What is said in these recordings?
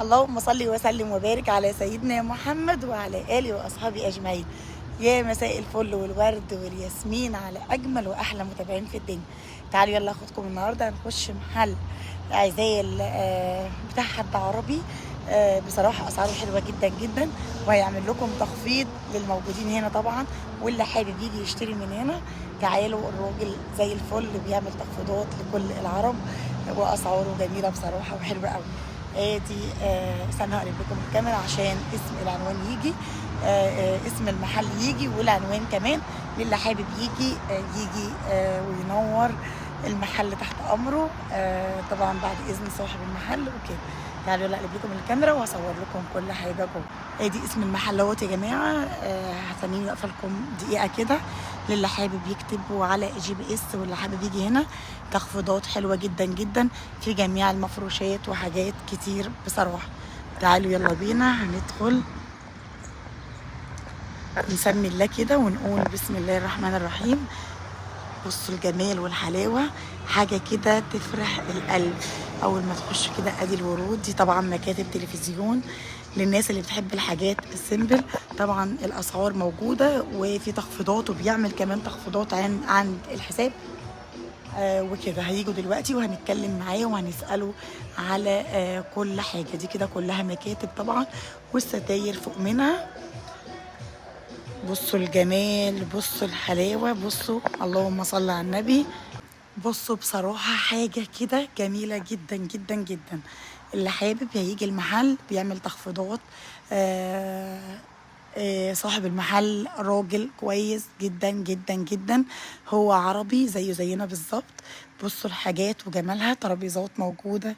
اللهم صل وسلم وبارك على سيدنا محمد وعلى آله وأصحابه أجمعين. يا مساء الفل والورد والياسمين على أجمل وأحلى متابعين في الدنيا. تعالوا يلا أخدكم النهاردة هنخش محل عزال بتاع حد عربي. بصراحة أسعاره حلوة جدا جدا، وهيعمل لكم تخفيض للموجودين هنا طبعا، واللي حابب يجي يشتري من هنا تعالوا، الراجل زي الفل بيعمل تخفيضات لكل العرب وأسعاره جميلة بصراحة وحلوة قوي. ادي استنى هقلب لكم الكاميرا عشان اسم العنوان يجي، اسم المحل يجي والعنوان كمان للي حابب يجي، يجي وينور المحل تحت امره، طبعا بعد اذن صاحب المحل وكده. تعالوا يلا اقلب لكم الكاميرا وهصور لكم كل حاجة جوه. ادي اسم المحل اهوت يا جماعة. هستنيني واقفة لكم دقيقة كده للي حابب يكتب وعلى GPS، واللي حابب يجي هنا تخفيضات حلوة جدا جدا في جميع المفروشات وحاجات كتير بصراحة. تعالوا يلا بينا هندخل نسمي الله كده ونقول بسم الله الرحمن الرحيم. بصوا الجمال والحلاوة، حاجة كده تفرح القلب أول ما تخش كده. أدي الورود دي طبعا مكاتب تلفزيون للناس اللي بتحب الحاجات ال simple. طبعا الأسعار موجودة وفي تخفيضات، وبيعمل كمان تخفيضات عند الحساب وكده. هيجوا دلوقتي وهنتكلم معاه وهنسأله على كل حاجة. دي كده كلها مكاتب طبعا، والستاير فوق منها. بصوا الجمال، بصوا الحلاوة، بصوا اللهم صل على النبي. بصوا بصراحة حاجة كده جميلة جدا جدا جدا. اللي حابب هيجي المحل بيعمل تخفيضات. صاحب المحل راجل كويس جدا جدا جدا، هو عربي زيه زينا بالظبط. بصوا الحاجات وجمالها، ترابيزات موجودة،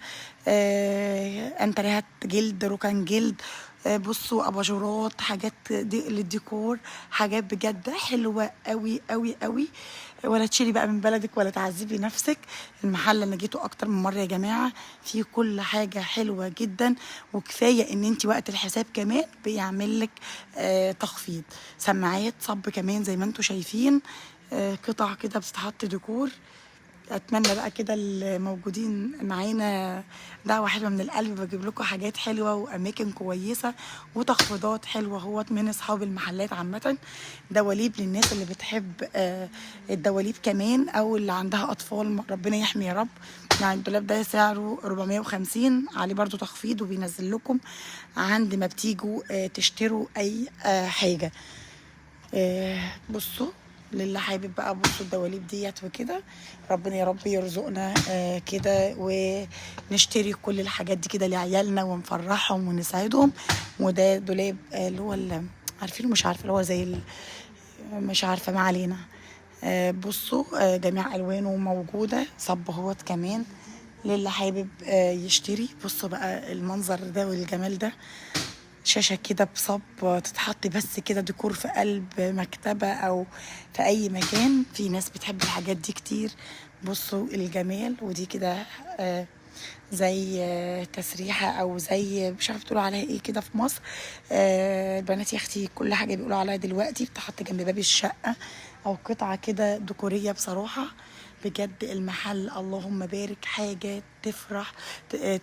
انتريهات جلد، ركن جلد، بصوا اباجورات، حاجات دي للديكور، حاجات بجد حلوة قوي قوي قوي. ولا تشيلي بقى من بلدك ولا تعذبي نفسك. المحل انا جيته اكتر من مرة يا جماعة، فيه كل حاجة حلوة جدا، وكفاية ان انت وقت الحساب كمان بيعمل لك تخفيض. سماعات صب كمان زي ما انتم شايفين، قطع كده بتتحط ديكور. اتمنى بقى كده الموجودين معانا دعوه حلوة من القلب، بجيب لكم حاجات حلوة واماكن كويسة وتخفيضات حلوة اهوت من اصحاب المحلات عامة. دواليب للناس اللي بتحب الدواليب كمان، او اللي عندها اطفال، ربنا يحمي يا رب. يعني الدولاب ده سعره 450، عليه برضو تخفيض، وبينزل لكم عند ما بتيجوا تشتروا اي حاجة. بصوا للي حابب بقى، بصوا الدواليب ديت وكده. ربنا يا رب يرزقنا كده ونشتري كل الحاجات دي كده لعيالنا ونفرحهم ونسعدهم. وده دولاب اللي هو عارفينه، مش عارفه اللي هو زي مش عارفه، ما علينا. بصوا جميع الوانه موجودة، صب اهوت كمان للي حابب يشتري. بصوا بقى المنظر ده والجمال ده، شاشة كده بصب تتحط بس كده ديكور في قلب مكتبة أو في أي مكان. في ناس بتحب الحاجات دي كتير. بصوا الجمال. ودي كده زي تسريحة أو زي مش عارفة بتقولوا عليها إيه كده في مصر. البنات يا أختي كل حاجة بيقولوا عليها دلوقتي، بتحط جنب باب الشقة أو قطعة كده ديكورية. بصراحة بجد المحل اللهم بارك، حاجة تفرح،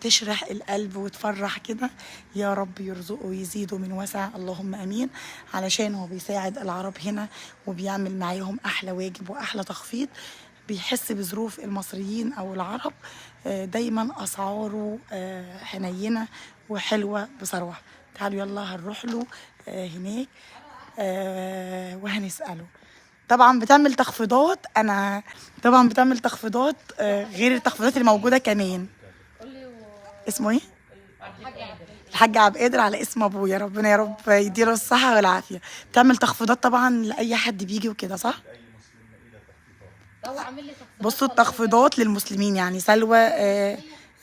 تشرح القلب وتفرح كده. يا رب يرزقه ويزيده من وسع، اللهم امين، علشان هو بيساعد العرب هنا وبيعمل معاهم احلى واجب واحلى تخفيض. بيحس بظروف المصريين او العرب، دايما اسعاره حنينه وحلوه بصراحة. تعالوا يلا هنروح له هناك وهنساله. طبعا بتعمل تخفيضات، انا طبعا بتعمل تخفيضات غير التخفيضات اللي موجودة كمان. اسمه ايه؟ الحاج عبد القادر، على اسم ابويا، ربنا يا رب يديله الصحة والعافية. بتعمل تخفيضات طبعا لاي حد بيجي وكده، صح؟ هو عامل لي تخفيضات. بصوا التخفيضات للمسلمين، يعني سلوى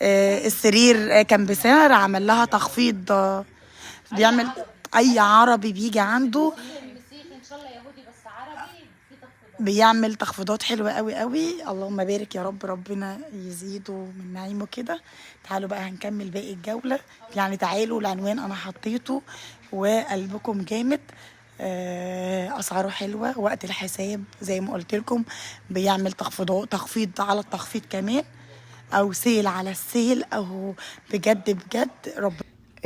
السرير كان بسعر عمل لها تخفيض. بيعمل اي عربي بيجي عنده مسيحي ان شاء الله، يهودي بس عربي في تخفيضات. بيعمل تخفيضات حلوة قوي قوي، اللهم بارك يا رب، ربنا يزيده من نعيمه كده. تعالوا بقى هنكمل باقي الجولة، يعني تعالوا العنوان انا حطيته وقلبكم جامد. اسعاره حلوة، وقت الحساب زي ما قلت لكم بيعمل تخفيضات، تخفيض على التخفيض كمان، او sale على ال sale، او بجد بجد رب.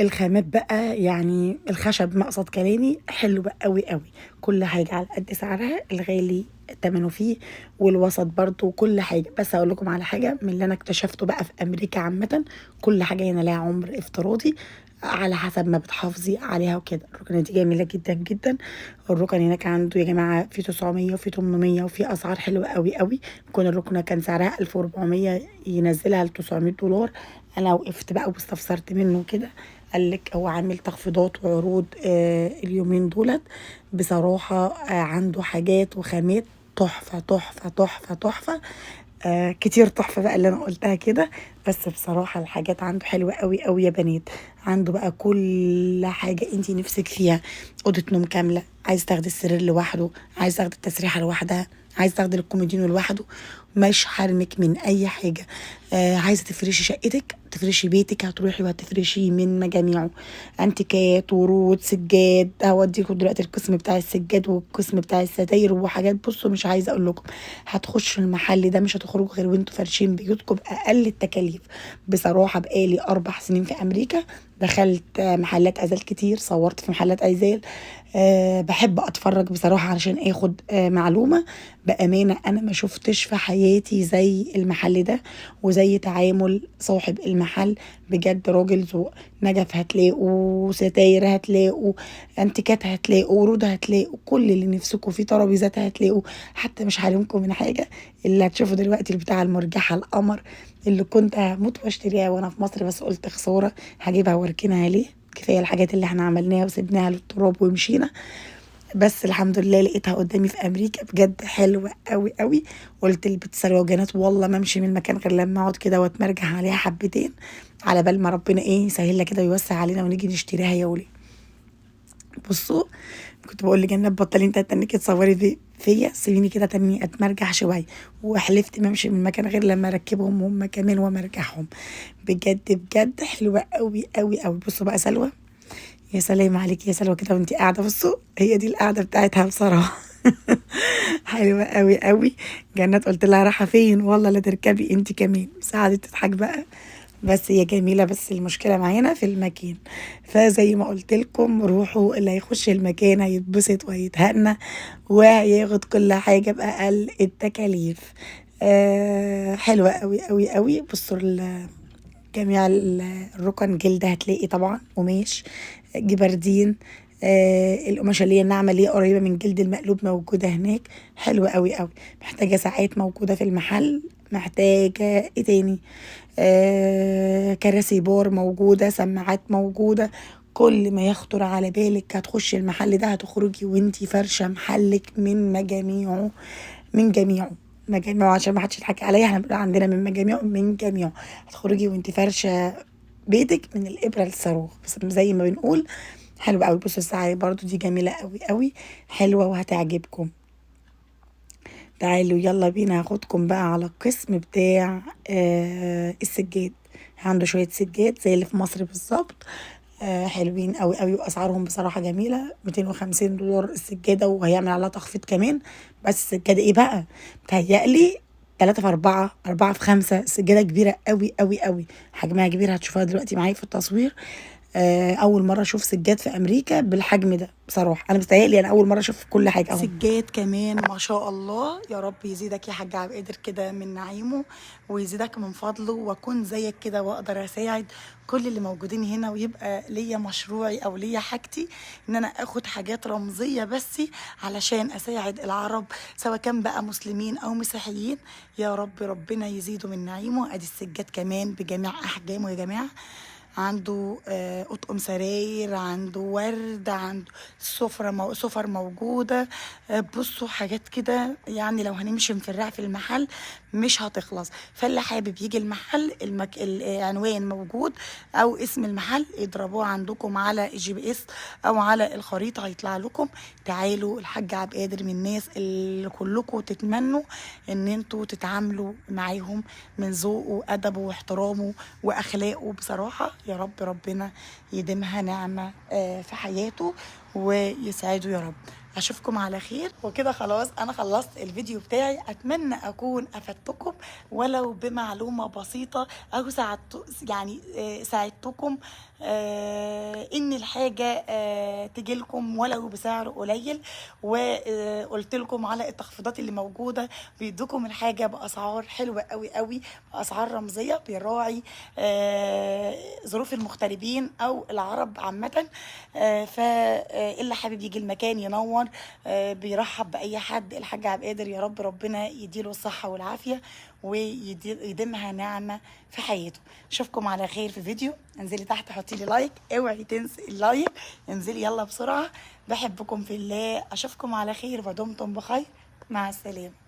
الخامات بقى يعني الخشب مقصد كلامي حلو قوي قوي، كل حاجة على قد سعرها، الغالي تمنه فيه والوسط برضو كل حاجة. بس اقول لكم على حاجة من اللي انا اكتشفته بقى في امريكا عامة، كل حاجة هنا لها عمر افتراضي على حسب ما بتحافظي عليها وكده. الركنه دي جميلة جدا جدا. الركن هناك عنده يا جماعة في 900 وفي 800 وفي اسعار حلوة قوي قوي. كون الركنه كان سعرها 1400 ينزلها ل $900. انا وقفت بقى واستفسرت منه كده، قال لك هو عامل تخفيضات وعروض اليومين دولت. بصراحة عنده حاجات وخامات تحفة تحفة تحفة تحفة، كتير تحفة بقى اللي انا قلتها كده. بس بصراحة الحاجات عنده حلوة قوي قوي يا بنات. عنده بقى كل حاجة انتي نفسك فيها، اوضة نوم كاملة، عايز تاخدي السرير لوحده، عايز تاخدي التسريحه لوحدها، عايز تاخدي الكوميدينو لوحده، مش حرمك من اي حاجة. عايزه تفرشي شقتك، تفرشي بيتك، هتروحي وهتفرشيه من مجاميعه، انتيكات، ورود، سجاد. هوديكم دلوقتي القسم بتاع السجاد والقسم بتاع الستاير وحاجات. بصوا مش عايزه اقول لكم، هتخشوا المحل ده مش هتخرجوا غير وانتوا فارشين بيوتكم باقل التكاليف. بصراحة بقالي 4 سنين في امريكا، دخلت محلات عزال كتير، صورت في محلات عزال، بحب اتفرج بصراحة علشان اخد معلومة. بامانه انا ما شفتش في حياتي زي المحل ده وزي تعامل صاحب المحل، بجد راجل ذوق. نجف هتلاقوا، ستاير هتلاقوا، انتيكات هتلاقوا، ورود هتلاقوا، كل اللي نفسكم فيه، ترابيزات هتلاقوا، حتى مش حارمكم من حاجة. اللي هتشوفوا دلوقتي بتاع المرجحة القمر اللي كنت هموت واشتريها وانا في مصر، بس قلت خسارة هجيبها واركنها ليه، كفاية الحاجات اللي احنا عملناها وسبناها للتراب ومشينا. بس الحمد لله لقيتها قدامي في امريكا، بجد حلوة قوي قوي. قلت لبنت سلوى وجنات والله ما امشي من المكان غير لما اقعد كده واتمرجح عليها حبتين، على بال ما ربنا ايه يسهلها كده ويوسع علينا ونيجي نشتريها يا ولي. بصوا كنت بقول لجنات بطلي انت تنك تصوري فيا، سيبيني كده تاني اتمرجح شوية، وحلفت ما امشي من المكان غير لما اركبهم هم كمان ومرجحهم. بجد بجد حلوة قوي قوي قوي. بصوا بقى سلوى، يا سلام عليك يا سلوى كده وانتي قاعدة في السوق، هي دي القعدة بتاعتها بصراحة. حلوة قوي قوي. جنات قلت لها رايحة فين؟ والله لا تركبي انتي كمان. بس قعدت تضحك بقى، بس هي جميلة، بس المشكلة معانا في المكان. فزي ما قلت لكم روحوا، اللي هيخش المكان هيتبسط وهيتهنى وهياخد كل حاجة باقل التكاليف. حلوة قوي قوي قوي. بصوا جميع الركن جلد هتلاقي طبعا، قماش جبردين، القماشه اللي هي الناعمة اللي هي قريبه من جلد المقلوب موجودة هناك، حلوة قوي قوي. محتاجه ساعات موجودة في المحل، محتاجه ايه تاني، كراسي بار موجودة، سماعات موجودة، كل ما يخطر على بالك. هتخشي المحل ده هتخرجي وانتي فرشه محلك من مجاميعه، من جميعه مجاميعه، عشان ما حدش يضحك عليا، احنا بنقول عندنا من مجاميعه، من جميعه. هتخرجي وانتي فرشه بيتك من الابره للصاروخ، بس زي ما بنقول. حلو قوي. بصوا الساعة برضو دي جميلة قوي قوي، حلوة وهتعجبكم. تعالوا يلا بينا هاخدكم بقى على القسم بتاع السجاد. عنده شوية سجاد زي اللي في مصر بالظبط، حلوين قوي قوي، واسعارهم بصراحة جميلة. $250 السجادة، وهيعمل عليها تخفيض كمان. بس السجادة ايه بقى، متهيألي 3 في 4، 4 في 5، سجادة كبيرة قوي قوي قوي، حجمها كبير، هتشوفوها دلوقتي معايا في التصوير. اول مرة اشوف سجاد في امريكا بالحجم ده بصراحة، انا مستاهل انا اول مرة اشوف كل حاجة اهو. سجاد كمان ما شاء الله، يا رب يزيدك يا حاج عبد القادر كده من نعيمه ويزيدك من فضله، واكون زيك كده واقدر اساعد كل اللي موجودين هنا، ويبقى ليا مشروعي او ليا حاجتي، ان انا اخد حاجات رمزية بس علشان اساعد العرب سواء كان بقى مسلمين او مسيحيين. يا رب ربنا يزيده من نعيمه. ادي السجاد كمان بجميع احجامه يا جماعة، عنده اطقم سراير، عنده ورد، عنده سفرة سفر موجودة. بصوا حاجات كده يعني لو هنمشي نفرع في المحل مش هتخلص. فاللي حابب يجي المحل، العنوان موجود او اسم المحل اضربوه عندكم على ال GPS او على الخريطة هيطلع لكم. تعالوا، الحاج عبد القادر من الناس اللي كلكم تتمنوا ان انتوا تتعاملوا معاهم، من ذوقه وادبه واحترامه واخلاقه بصراحة. يا رب ربنا يديمها نعمة في حياته ويسعده يا رب. اشوفكم على خير. وكده خلاص انا خلصت الفيديو بتاعي، اتمنى اكون افدتكم ولو بمعلومة بسيطة او ساعدتكم الحاجة تجيلكم ولو بسعر قليل. وقلت لكم على التخفيضات اللي موجودة، بيدوكم الحاجة باسعار حلوة قوي قوي، باسعار رمزية، بيراعي ظروف المغتربين او العرب عامة. فاللي حابب يجي المكان ينور، بيرحب باي حد. الحاج عبد القادر يا رب ربنا يديله الصحة والعافية ويديمها نعمه في حياته. اشوفكم على خير في فيديو. انزلي تحت حطي لي like، اوعي تنسي ال like، انزلي يلا بسرعة. بحبكم في الله، اشوفكم على خير ودمتم بخير، مع السلامة.